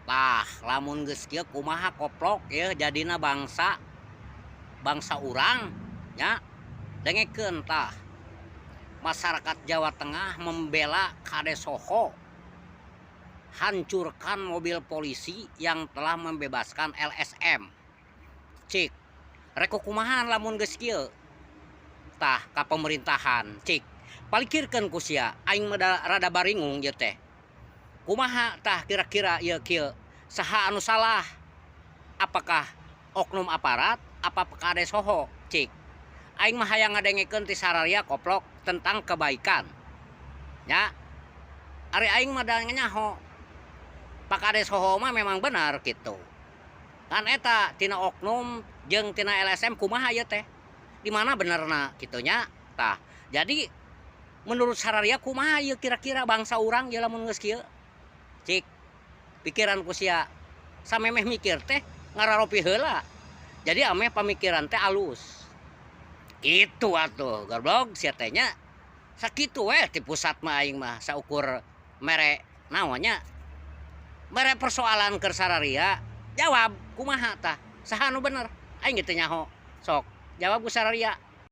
Tah, lamun geus kieu kumaha koplok yeuh jadina bangsa bangsa urang nya? Dengekeun tah. Masyarakat Jawa Tengah membela Kades Soho, hancurkan mobil polisi yang telah membebaskan LSM. Cik, rek kukumahan lamun geus kieu? Tah, ka pemerintahan, cik. Palikirkeun ku sia, aing mah rada baringung ieu teh. Kumaha tah kira-kira ieu kieu? Saha anu salah? Apakah oknum aparat apa Kades Soho? Cik. Aing mah hayang ngadengekeun ti sararia koplok tentang kebaikan. Nya. Ari aing mah da nyaho. Pak Kades Soho mah memang benar gitu. Kan eta tina oknum jeung tina LSM kumaha ieu teh? Di mana benerna kitu nya? Tah, jadi menurut sararia kumaha ieu kira-kira bangsa urang ieu lamun geus kieu? Cik, pikiran ku sia samemeh mikir teh ngararopi heula. Jadi ameh pamikiran teh alus. Kitu atuh goblok sia teh nya. Sakitu we ti pusat mah aing mah saukur mere naon nya? Mere persoalan keur sararia, jawab kumaha tah? Saha nu bener? Aing ge teu nyaho. Sok, jawab ku sararia.